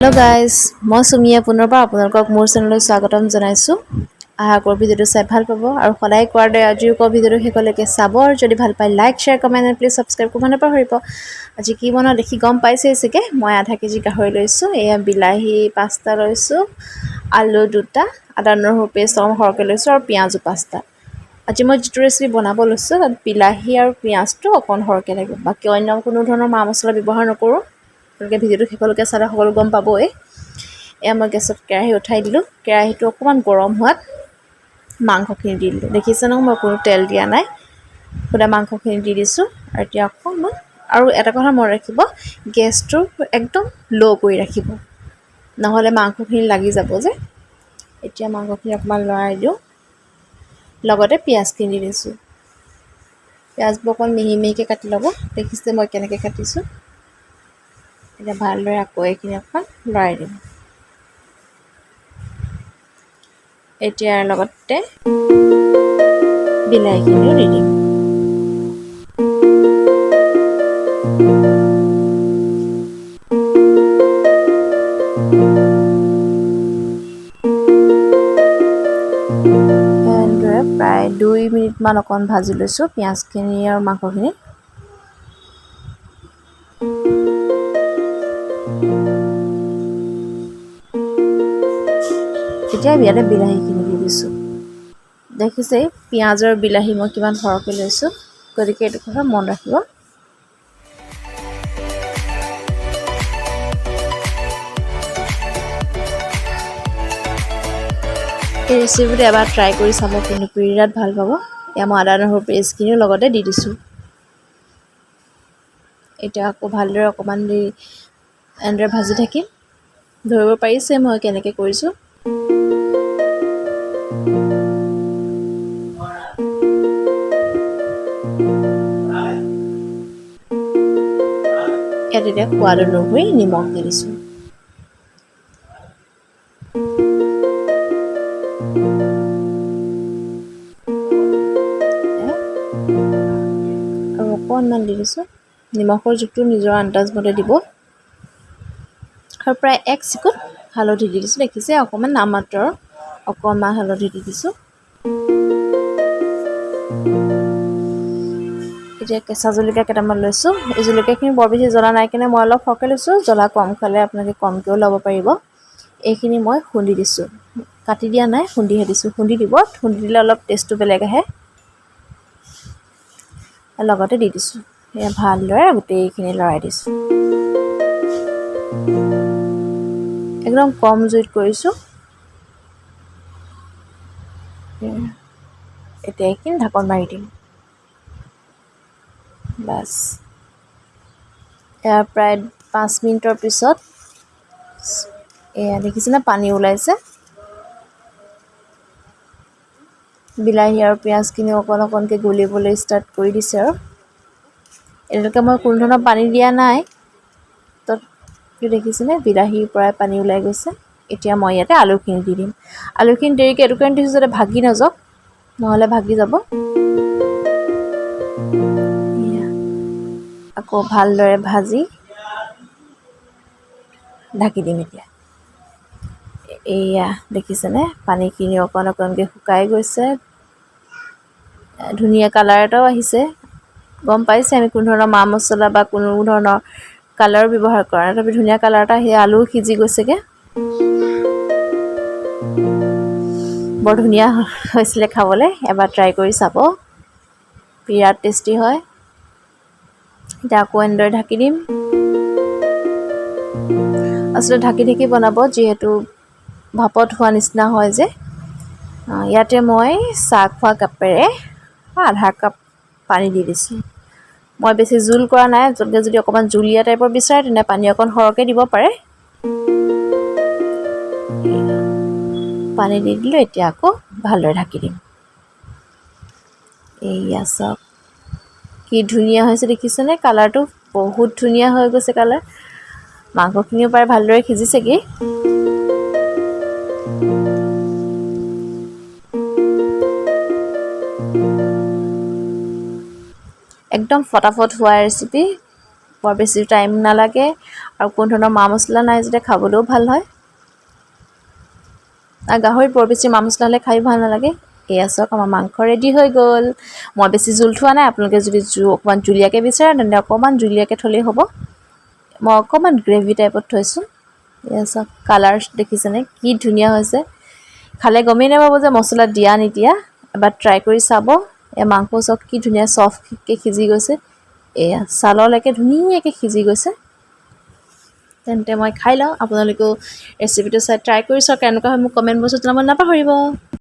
Hello' guys, মই চুমিয়ে পুনৰবাৰ আপোনালোকক মোৰ চেনেললৈ স্বাগতম জনাইছোঁ। আশা কৰোঁ ভিডিঅ'টো চাই ভাল পাব আৰু সদায় কোৱাৰ দৰে আজিও কওঁ, ভিডিঅ'টো শেষলৈকে চাব আৰু যদি ভাল পায় like, share, comment and please subscribe কৰিব নাপাহৰিব। আজি কি বনাওঁ দেখি গম পাইছেই চাগে। মই আধা কেজি গাহৰি লৈছোঁ, এয়া বিলাহী 5টা লৈছোঁ, আলু 2টা, আদা নহৰু পেষ্ট অকণ সৰহকৈ লৈছোঁ আৰু পিঁয়াজো 5টা। আজি মই যিটো ৰেচিপি বনাব লৈছোঁ তাত বিলাহী আৰু পিঁয়াজটো অকণ সৰহকৈ লাগিব, বাকী অন্য কোনো ধৰণৰ মা মছলা ব্যৱহাৰ নকৰোঁ। আপোনালোকে ভিডিঅ'টো শেষলৈকে চালে সকলো গম পাবই। এয়া মই গেছত কেৰাহী উঠাই দিলোঁ। কেৰাহীটো অকণমান গৰম হোৱাত মাংসখিনি দি দিলোঁ। দেখিছে নহয়, মই কোনো তেল দিয়া নাই, সুদা মাংসখিনি দি দিছোঁ। আৰু এতিয়া অকণমান, আৰু এটা কথা মনত ৰাখিব, গেছটো একদম ল' কৰি ৰাখিব, নহ'লে মাংসখিনি লাগি যাব যে। এতিয়া মাংসখিনি অকণমান লৰাই দিওঁ, লগতে পিঁয়াজখিনি দি দিছোঁ। পিঁয়াজবোৰ অকণ মিহি মিহিকৈ কাটি ল'ব। দেখিছে মই কেনেকৈ কাটিছোঁ। এতিয়া ভালদৰে আকৌ এইখিনি অকণমান লৰাই দিম। এতিয়া ইয়াৰ লগতে বিলাহীখিনিও দি দিম। এনেদৰে প্ৰায় 2 মিনিটমান অকণ ভাজি লৈছোঁ পিঁয়াজখিনি আৰু মাংসখিনি। এতিয়া ইয়াতে বিলাহীখিনি দি দিছোঁ। দেখিছেই পিঁয়াজৰ বিলাহী মই কিমান সৰহকৈ লৈছোঁ, গতিকে এইটো কথা মনত ৰাখিব। এই ৰেচিপিটো এবাৰ ট্ৰাই কৰি চাব, কিন্তু বিৰাট ভাল পাব। এয়া মই আদা নহৰু পেষ্টখিনিও লগতে দি দিছোঁ। এতিয়া আকৌ ভালদৰে অকণমান দেৰি এনেদৰে ভাজি থাকিম। ধৰিব পাৰিছে মই কেনেকৈ কৰিছোঁ। ইয়াত এতিয়া সোৱাদ অনুসৰি নিমখ দি দিছোঁ। আৰু অকণমান দি দিছোঁ। নিমখৰ জোখটো নিজৰ আন্দাজমতে দিব। আৰু প্ৰায় 1 চিকুট হালধি দি দিছোঁ। দেখিছে, অকণমান নামমাত্ৰ অকণমান হালধি দি দিছোঁ। এতিয়া কেঁচা জলকীয়া কেইটামান লৈছোঁ। এই জলকীয়াখিনি বৰ বেছি জ্বলা নাই কাৰণে মই অলপ সৰহকৈ লৈছোঁ। জ্বলা কম খালে আপোনালোকে কমকৈও ল'ব পাৰিব। এইখিনি মই খুন্দি দিছোঁ, কাটি দিয়া নাই, খুন্দিহে দিছোঁ। খুন্দি দিব, খুন্দি দিলে অলপ টেষ্টটো বেলেগ আহে। লগতে দি দিছোঁ। এয়া ভালদৰে গোটেইখিনি লৰাই দিছোঁ। একদম কম জুইত কৰিছোঁ। এতিয়া এইখিনি ঢাকন মাৰি দিম। বাছ, এয়া প্ৰায় 5 মিনিটৰ পিছত এয়া দেখিছেনে পানী ওলাইছে। বিলাহী আৰু পিঁয়াজখিনি অকণ অকণকৈ গলিবলৈ ষ্টাৰ্ট কৰি দিছে। আৰু এতিয়ালৈকে মই কোনো ধৰণৰ পানী দিয়া নাই। তথাপিও দেখিছেনে বিলাহীৰ পৰাই পানী ওলাই গৈছে। এতিয়া মই ইয়াতে আলুখিনি দি দিম। আলুখিনি দেৰিকৈ এইটো কাৰণে দিছোঁ যাতে ভাগি নাযাওক, নহ'লে ভাগি যাব। আকৌ ভালদৰে ভাজি ঢাকি দিম এতিয়া। এয়া দেখিছেনে পানীখিনি অকণ অকণকৈ শুকাই গৈছে, ধুনীয়া কালাৰ এটাও আহিছে। গম পাইছে আমি কোনো ধৰণৰ মা মছলা বা কোনো ধৰণৰ কালাৰ ব্যৱহাৰ কৰা নাই, তথাপি ধুনীয়া কালাৰ এটা আহি আলু সিজি গৈছেগৈ। বৰ ধুনীয়া হৈছিলে খাবলৈ, এবাৰ ট্ৰাই কৰি চাব, বিৰাট টেষ্টি হয়। এতিয়া আকৌ এনেদৰে ঢাকি দিম। আচলতে ঢাকি ঢাকি বনাব, যিহেতু ভাপত হোৱা নিচিনা হয় যে। ইয়াতে মই চাহ খোৱা কাপেৰে আধা কাপ পানী দি দিছোঁ। মই বেছি জোল কৰা নাই, আপোনালোকে যদি অকণমান জুলীয়া টাইপৰ বিচাৰে তেনে পানী অকণ সৰহকৈ দিব পাৰে। পানী দি দিলোঁ। এতিয়া আকৌ ভালদৰে ঢাকি দিম। এইয়া চাওক কি ধুনীয়া হৈছে, দেখিছেনে কালাৰটো বহুত ধুনীয়া হৈ গৈছে কালাৰ। মাংসখিনিও প্ৰায় ভালদৰে সিজিছেগৈ। একদম ফটাফট হোৱা ৰেচিপি, বৰ বেছি টাইম নালাগে আৰু কোনো ধৰণৰ মা মছলা নাই যেতিয়া খাবলৈও ভাল হয়। আৰু গাহৰিত বৰ বেছি মা মছলা হ'লে খায়ো ভাল নালাগে। এয়া চাওক, আমাৰ মাংস ৰেডি হৈ গ'ল। মই বেছি জোল থোৱা নাই। আপোনালোকে যদি অকণমান জুলীয়াকৈ বিচাৰে, তেন্তে অকণমান জুলীয়াকৈ থ'লেই হ'ব। মই অকণমান গ্ৰেভি টাইপত থৈছোঁ। এয়া চাওক, কালাৰ দেখিছেনে কি ধুনীয়া হৈছে! খালে গমেই নাপাব যে মছলা দিয়া নিদিয়া। এবাৰ ট্ৰাই কৰি চাব। এয়া মাংস চাওক, কি ধুনীয়া চফ্টকৈ সিজি গৈছে। এয়া ছাললৈকে ধুনীয়াকৈ সিজি গৈছে। তেন্তে মই খাই লওঁ। আপোনালোকেও ৰেচিপিটো চাই ট্ৰাই কৰি চাওক। কেনেকুৱা হয় মোক কমেণ্ট বক্সত জনাব নাপাহৰিব।